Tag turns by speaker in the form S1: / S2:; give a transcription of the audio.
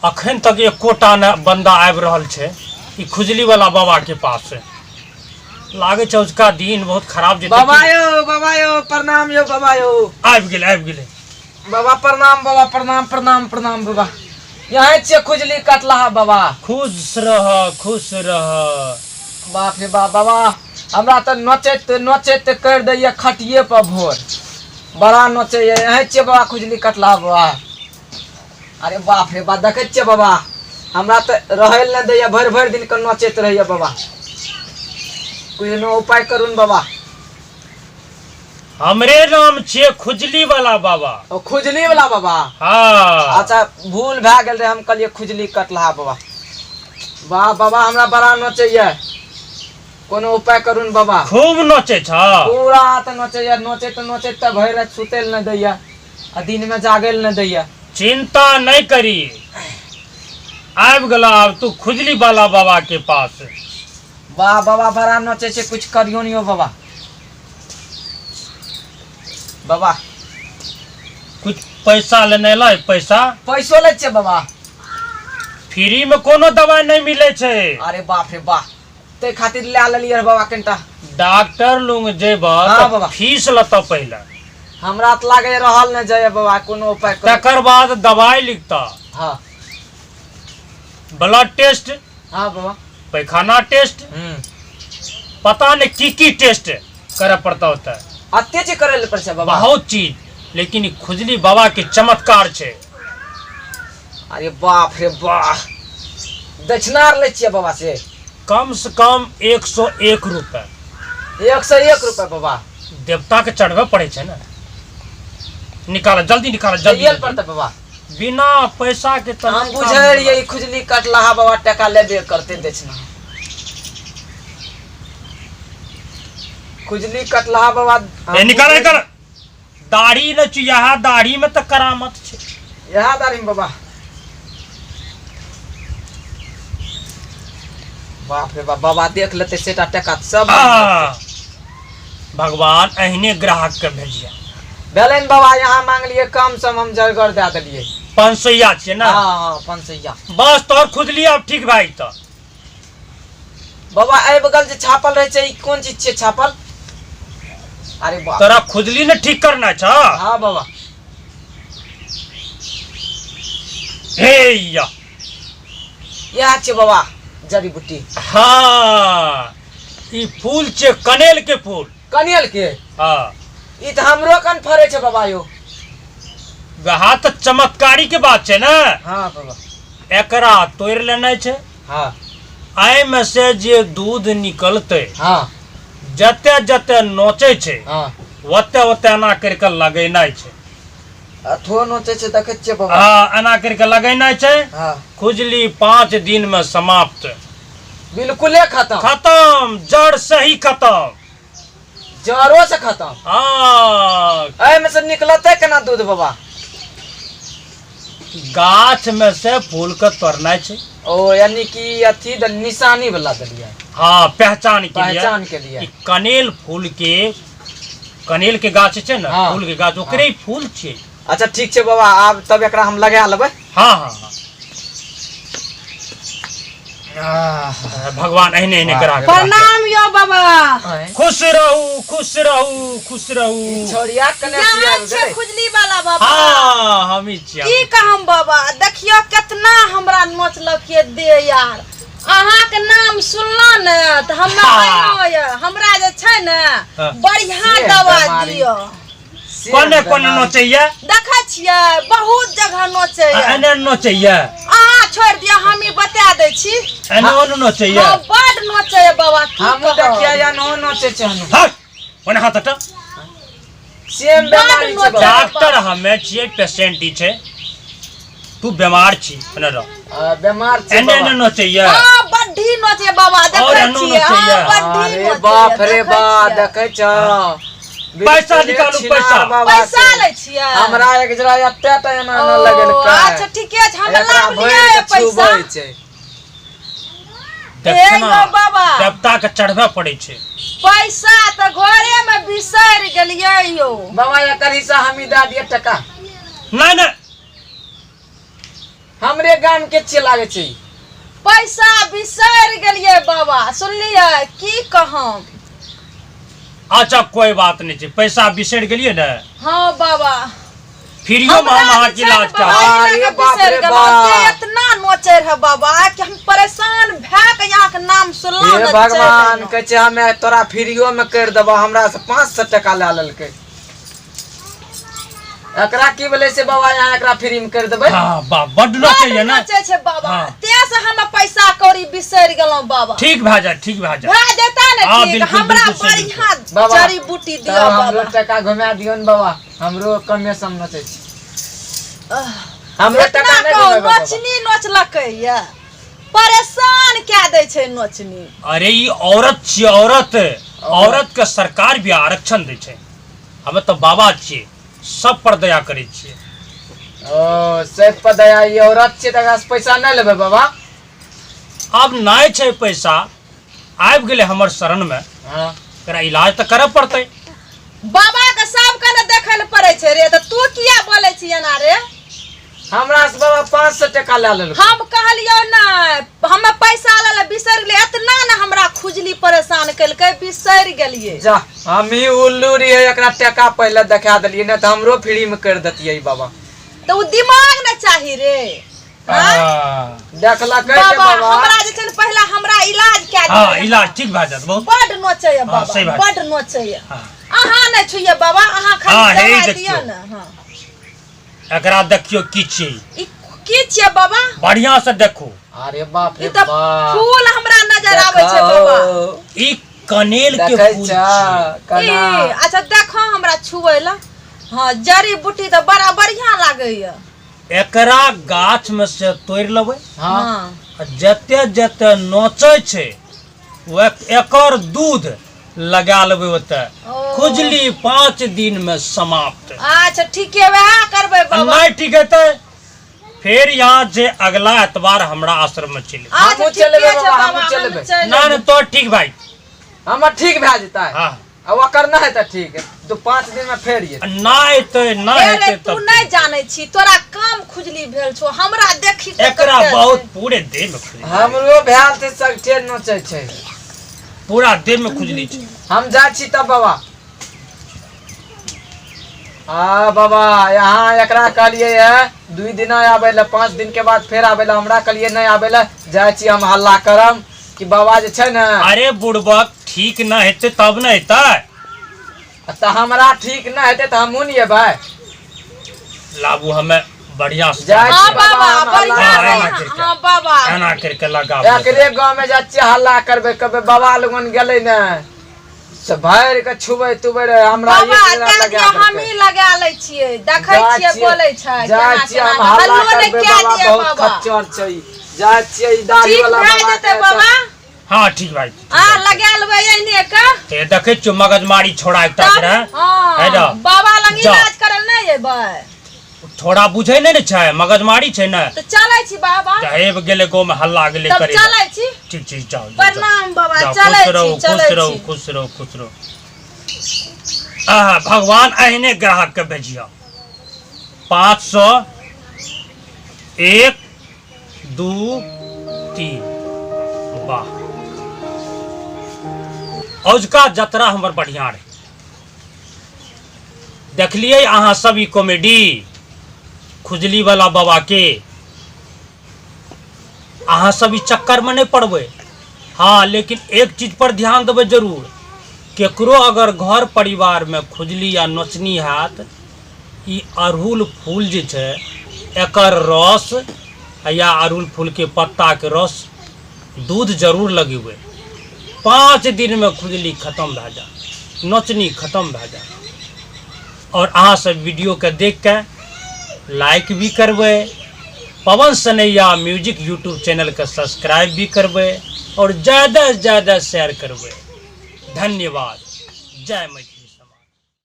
S1: अखन तक एकोटा ने बंदा आबि रहल छै ई खुजली वाला बाबा के पास। लागै छै अजुका दिन बहुत खराब जेतै।
S2: बाबा यौ, बाबा यौ, प्रणाम यौ बाबा यौ।
S1: आबि गेलै, आबि गेलै।
S2: बाबा प्रणाम, बाबा प्रणाम, प्रणाम, प्रणाम बाबा। यहाँ छियै खुजली कटलाहा बाबा।
S1: खुश रह, खुश रह।
S2: बाप रे बाप बाबा, हमरा तऽ नोचैत नोचैत करि दैया खटिये पर भोर, बड़ा नोचैया। यहाँ छियै बाबा खुजली कटलाहा बाबा। अरे बाप रे बाप, देखै छियै बाबा, हमरा तऽ रहै लए नहि दैया, भरि भरि दिन के नोचैत रहैया बाबा। कोनो उपाय करू ने बाबा।
S1: हमरे नाम छियै खुजली वाला बाबा।
S2: ओ खुजली वाला बाबा?
S1: हाँ।
S2: अच्छा, भूल भए गेल रहे, हम कहलियै खुजली कटलहा बाबा। वाह बाबा, हमरा बड़ा नोचैया, कोनो उपाय करू ने बाबा।
S1: खूब नोचै छ?
S2: पूरा तऽ नोचैया, नोचैत नोचैत तऽ भरि राति सुतै लए नहि दैया आ दिन में जागै लए नहि दैया।
S1: चिंता नहीं करी, आबि गेला आब तू खुजली वाला बाबा के पास।
S2: वाह बाबा, बड़ा नोचै छै, कुछ करियो नहीं हो बाबा। बाबा
S1: कुछ पैसा लेने ला? पैसा?
S2: पैसो लै छियै बाबा?
S1: फ्री में कोनो दवाई नहीं मिले छै।
S2: अरे बाप रे बाप, ताहि खातिर लए लेलियै बाबा कनिटा।
S1: डॉक्टर लग जेबह
S2: हाँ,
S1: तऽ
S2: बाबा।
S1: फीस लेतऽ पहिले।
S2: हमरा तऽ लागै रहल नहि जाइए बाबा, कोनो उपाय करू।
S1: तकर बाद दवाई लिखतऽ।
S2: हाँ।
S1: ब्लड टेस्ट,
S2: हाँ बाबा,
S1: पैखाना टेस्ट, पता नहीं की की टेस्ट करे पड़ता होता है।
S2: अते चीज करे लए पड़ै छै बाबा?
S1: बहुत चीज, लेकिन ई खुजली बाबा के चमत्कार छै।
S2: अरे बाप रे बाह, दक्षिणा आर लै छियै बाबा से?
S1: कम से कम 101 रुपए।
S2: 101 रुपए बाबा?
S1: देवता के चढ़बे पड़े छै ने। निकाल जल्दी, निकाल जल्दी।
S2: दैये पड़तै बाबा?
S1: बिना पैसा के तऽ
S2: हम
S1: नहि काम
S2: बुझै रहियै
S1: होगा।
S2: ई खुजली कटलाहा बाबा टका लेबे करतै दक्षिणा। खुजली कटलाहा बाबा हम
S1: ए निकाल,
S2: बुझै-
S1: निकाल। दाढ़ी न चुयाहा, दाढ़ी में तऽ करामत छै।
S2: इएह दाढ़ी में बाबा? बाप रे बाप, बाबा देख लेतै सेटा टका सब।
S1: आ, भगवान एहने ग्राहक के भेजिया।
S2: भेलै ने बाबा, यहाँ मांगलियै कम सम, हम जरगर दए देलियै।
S1: 500 छियै ने?
S2: हाँ हाँ, 500।
S1: बस, तोहर खुजली आब ठीक भए जेतऽ।
S2: बाबा, एहि बगल जे छापल रहै छै, ई कोन चीज छियै छापल? अरे बाप।
S1: तोरा खुजली ने ठीक करना छ?
S2: हाँ बाबा।
S1: हे या।
S2: इएह छै बाबा जड़ी बूटी?
S1: हाँ, ई फूल छै कनेल के फूल।
S2: कनेल के?
S1: हाँ।
S2: ई तऽ हमरो कन फड़ै छै बाबा यौ।
S1: वएह तऽ चमत्कारी के बात छै ने।
S2: हाँ बाबा।
S1: एकरा तोड़ि लेनाइ छै।
S2: हाँ।
S1: एहिमे से जे दूध निकलतै,
S2: हाँ,
S1: जते जते नोचै छै,
S2: हाँ,
S1: ओते ओते एना करि कऽ लगेनाइ छै।
S2: अथो नोचै छै, देखै छियै बाबा।
S1: हाँ, एना करि कऽ लगेनाइ छै।
S2: हाँ।
S1: खुजली 5 दिन में समाप्त।
S2: बिल्कुले खत्म?
S1: खत्म, जड़ से ही खत्म।
S2: जड़ो से खत्म?
S1: हाँ।
S2: एहिमे से निकलतै केना दूध बाबा?
S1: गाछ में से फूल के तोड़नाइ छै।
S2: ओ यानी कि अथी निशानी वाला देलियै?
S1: हाँ, पहचान के लिए।
S2: पहचान के लिए।
S1: ई कनेल फूल के, कनेल के गाछ छै ने,
S2: हाँ।
S1: फूल के गाछ, ओकरे ही फूल छै।
S2: अच्छा, ठीक छै बाबा, आब तब एकरा हम लगा लेबै।
S1: हाँ हाँ हाँ। भगवान एहने एहने करा के।
S3: प्रणाम यो बाबा।
S1: खुश रहू, खुश रहू, खुश रहू।
S2: छोड़िया कने
S3: यहाँ
S2: सियाब
S3: छै
S2: गेलै।
S3: खुजली वाला बाबा?
S1: हाँ, हम ही छियै।
S3: की कहम बाबा, देखियो केतना हमरा नोचलक ये दे यार। अहाँके नाम सुनलो ने तऽ हमरा
S1: हाँ।
S3: अयलो ये, हमरा जे छै ने
S1: हाँ।
S3: बढ़िया
S2: से
S3: दवा
S2: बेमारी।
S3: दियौ।
S2: से
S1: कोने कोने
S2: बेमारी।
S1: नोचैया?
S3: देखै छियै, बहुत जगह नोचैया।
S1: एने नोचैया?
S3: अहाँ छोड़ि दिअ, हम ई बता दै छी।
S1: एने ओने नोचैया?
S3: हाँ, बड नोचैया बाबा, की
S2: हमहूँ
S3: कहब।
S2: देखियै या नो नोचै छै हनु।
S1: हट, ओने हाथ हटा।
S2: सेम बेमारी छै बाबा।
S1: डॉक्टर हमे छियै, पेशेंट ई छै। तू बीमार छी, ओने रह।
S2: आ, बेमार छै
S1: एने
S2: बाबा।
S1: एने नोचैया?
S3: हाँ, बड्डी नोचैया बाबा।
S1: और
S3: देखै
S1: एनो
S3: छियै, हाँ,
S1: नोचैया।
S3: बड्डी
S2: अरे
S3: नोचैया,
S2: बाप रे
S3: देखै
S2: बा
S3: छियै।
S2: देखै छ?
S1: पैसा
S2: बिल्कुले
S1: निकालू,
S2: छिनार
S1: पैसा।
S2: बाबा
S3: पैसा
S2: छै।
S3: लै छियै?
S2: हमरा एक जरा एते टा एना न
S3: ओ,
S2: लगेलकै।
S3: अच्छा, ठीके छै, हम
S2: एकरा
S3: लाभ
S2: भरि
S3: लिअ
S2: के
S3: पैसा।
S2: छुबै छै।
S1: देखना,
S3: ए यौ बाबा।
S1: देवता के चढ़बे पड़े छै।
S3: पैसा तऽ घरे में बिसरि गेलियै यौ।
S2: बाबा, एकर हिस्सा हम ही दए दिए टका?
S1: नहीं नहीं।
S2: हम हमरे गाम के छियै लागै छै।
S3: पैसा बिसरि गेलियै बाबा, सुनलियै की कहम।
S1: अच्छा कोई बात नहीं छै, पैसा बिसरि गेलियै ने?
S3: हाँ बाबा।
S1: फ्रीयो में हम अहाँके
S3: हमरा जे छै ने
S1: इलाज
S3: बाबा,
S1: करब।
S3: एहि
S2: अरे
S3: लए कऽ
S2: बाप
S3: बिसरि
S2: रे
S3: गेलहुँ।
S2: बाप।
S3: ते एतना नोचै रहै बाबा कि हम परेशान भए कऽ अहाँके नाम सुनलहुँ
S2: हे
S3: ने, चलि
S2: भगवान,
S3: अयलहुँ।
S2: कहै छै हमे तोरा फ्रीयो में करि देबऽ, हमरा से 500 टका लए लेलकै। एकरा की भेलै से बाबा, यहाँ एकरा फ्री में करि देबै?
S1: हाँ बा, बड्ड नोचैया
S3: बड्ड
S1: ने?
S3: नोचै छै बाबा।
S1: हाँ।
S3: ते से हम पैसा कौड़ी बिसरि गेलहुँ बाबा।
S1: ठीक भए जाए, ठीक भए जाए।
S3: भए जेता ने?
S1: हाँ,
S3: ठीक।
S1: बिल्कुल,
S3: हमरा
S1: बिल्कुल सही,
S3: बढ़िआँ
S2: बाबा,
S3: जड़ी बूटी
S2: तब
S3: दिअ
S2: हमरो
S3: बाबा।
S2: टका घुमा दियौ ने बाबा, हमरो कमे सम नचै छै। हमरो
S3: एतना
S2: टका नहि
S3: कहू
S2: घुमेबै बाबा।
S3: नोचनी नोचलकै ये, परेशान कए दै छै नोचनी।
S1: अरे ई औरत छियै, औरत, औरत के सरकार भी आरक्षण दै छै। हमे तऽ बाबा छियै, सब पर दया करै छियै।
S2: ओ सब पर दया, ई औरत छियै तऽ एकरा से पैसा नहि लेबै बाबा?
S1: आब नहि छै पैसा, आबि गेलै हमर शरण में।
S2: हाँ।
S1: एकरा इलाज तऽ करऽ पड़तै।
S3: बाबा के सबके ने देखै लए पड़ै छै रे, तऽ तू किया बोलै छी एना रे?
S2: हमरा से बाबा 500 टका लए लेलकै।
S3: हम कहलियौ ने हमे पैसा ले ले बिसरि गेलियै, एतना ने हमरा खुजली परेशान केलकै, बिसरि गेलियै।
S2: जा, हम ही उल्लू रहियै, एकरा टका पहिले देखा देलियै, नहि तऽ हमरो फ्री में करि देतियै ई बाबा।
S3: तऽ ओ दिमाग ने चाही रे।
S1: हाँ।
S2: देखलकै जे
S3: बाबा
S2: बाबा
S3: हमरा जे छै ने पहिले हमरा इलाज कए
S1: हाँ
S3: दिअ।
S1: इलाज ठीक भए जायत बहुत।
S3: बड्ड नोचैया
S1: हाँ,
S3: बाबा।
S1: सही बात।
S3: बड्ड नोचैया।
S1: हाँ।
S3: अहाँ नहि छुइए बाबा, अहाँ
S1: हाँ,
S3: खाली
S1: हे
S3: दवाइ
S1: देखियौ।
S3: दिअ ने। हाँ।
S1: एकरा देखियौ की छियै।
S3: ई की छियै बाबा?
S1: बढ़िया से देखू।
S2: अरे बाप
S3: ई
S2: रे
S3: तऽ
S2: बाप,
S3: फूल हमरा नजर आबै छै बाबा।
S2: देखो,
S1: ई कनेल के
S2: देखै
S1: फूल
S2: छ
S1: छियै।
S2: कना।
S3: ई अच्छा देखो हमरा छुबै लए। हाँ, जड़ी बूटी तऽ बड़ा बढ़िया लागैया।
S1: एकरा गाछ में से तोड़ि लेबै।
S2: हाँ।
S3: हाँ।
S1: आ जते जते नोचै छै ओ एकर दूध लगा लेबै ओतऽ,
S3: ओ।
S1: खुजली 5 दिन में समाप्त।
S3: अच्छा ठीके, वएह करबै
S1: आ
S3: बाबा।
S1: नहि ठीक हेतै फेर यहाँ जे अगला एतवार हमरा आश्रम में चलि।
S3: अच्छा
S2: हमहूँ
S3: ठीके
S2: चलबै
S3: छै
S2: बाबा,
S3: बाबा,
S2: हमहूँ
S3: हम
S2: चलबै।
S3: चलि
S1: ना ना तो ठीक भाई।
S2: हमर ठीक भए जेतै?
S1: हाँ।
S2: आ ओकर नहि हेतै ठीक तो 5 दिन में फेर ये
S1: ना एतै ना
S3: ए रे,
S1: हेतै
S3: तू
S1: तब
S3: नहि जानै छी, तोरा कम खुजली भेल छौ, हमरा देखी के
S1: एकरा
S3: कते
S1: बहुत
S3: छै।
S1: पूरे देह में खुजली।
S2: हमरो भेल छै, सगठे नोचै छै।
S1: पूरा देह में खुजली छै।
S2: हम जाइ छी तब बाबा। हाँ बाबा, यहाँ एकरा कहलिए है 2 दिन आबै लए, 5 दिन के बाद फेर आबै लए। हमरा कहलिए नहि आबै लए, जाइ छी हम हल्ला करम कि बाबा जे छै ने।
S1: अरे बुड़बक, ठीक न हेतै तब न हेतै।
S2: तऽ हमरा ठीक नहि हेतै तऽ हमहूँ नहि एबै।
S1: लाबू, हमे बढ़िया से
S2: जाइ
S3: हाँ
S2: छी बाबा,
S3: बाबा,
S2: हम हल्ला
S3: बढ़िया
S1: हाँ,
S3: से।
S1: एना करिके।
S3: हाँ बाबा,
S1: एना करके लगाबू।
S2: एकरे गाँव में जाइ छियै हल्ला करबै, कहबै बाबा लगन गेलै ने से भरि के छुबै तुबै रहे हमरा।
S3: बाबा
S2: एक दिना
S3: दए
S2: लगा
S3: दिअ, हमही
S2: देलकै।
S3: लगा लै छियै, देखै
S2: जाइ
S3: छियै बोलै छै
S2: जाइ
S3: केना
S2: छियै
S3: केना
S2: हम हल्ला
S3: हल्लो नहि
S2: करबै
S3: कए
S2: बाबा,
S3: दिअ
S2: बहुत
S3: बाबा।
S2: खच्चर छै ई। जाइ छियै ई दाढ़ी
S3: ठीक
S2: वाला
S3: भए
S2: बाबा
S3: जेतै
S2: के
S3: बाबा।
S1: हाँ ठीक भाई।
S3: आ लगा लेबै एहने के।
S1: ते देखै छियौ मगजमारी छोड़ा एकटा
S3: तब
S1: के है
S3: हाँ
S1: ना?
S3: बाबा लग
S1: जा।
S3: इलाज करल नहि एबै?
S1: थोड़ा बुझै नहि ने छै, मगजमारी छै ने।
S3: तऽ चलै छी बाबा।
S1: हेब गेलै गाँव में हल्ला गेलै
S3: तब
S1: करे लए।
S3: चलै छी।
S1: ठीक छै, जाओ जाओ, जाओ।
S3: प्रणाम बाबा।
S1: जाओ,
S3: चलै
S1: खुश रहू,
S3: छी, चलै
S1: खुश रहू,
S3: छी।
S1: खुश रहू, खुश रहू। आहा भगवान एहने ग्राहक के भेजियो। 500, 1, 2, 3। वाह, औजका जतरा हमर बढ़िया रहे। देखलियै अहाँ सब ई कॉमेडी खुजली वाला बाबा के? अहाँ सब ई चक्कर में नहीं पड़बै। हाँ, लेकिन एक चीज पर ध्यान देबै जरूर, केकरो अगर घर परिवार में खुजली या नोचनी हैत, ई अड़हुल फूल जे छै एकर रस या अड़हुल फूल के पत्ता के रस दूध जरूर लगेबै, 5 दिन में खुजली खत्म भए जायत, नोचनी खत्म भए जायत। और अहाँ सब वीडियो के देख के लाइक भी करबै, Pawan Sanaiya music YouTube channel के सब्सक्राइब भी करबै और ज़्यादा से ज़्यादा शेयर करबै। धन्यवाद। जय मैथिली।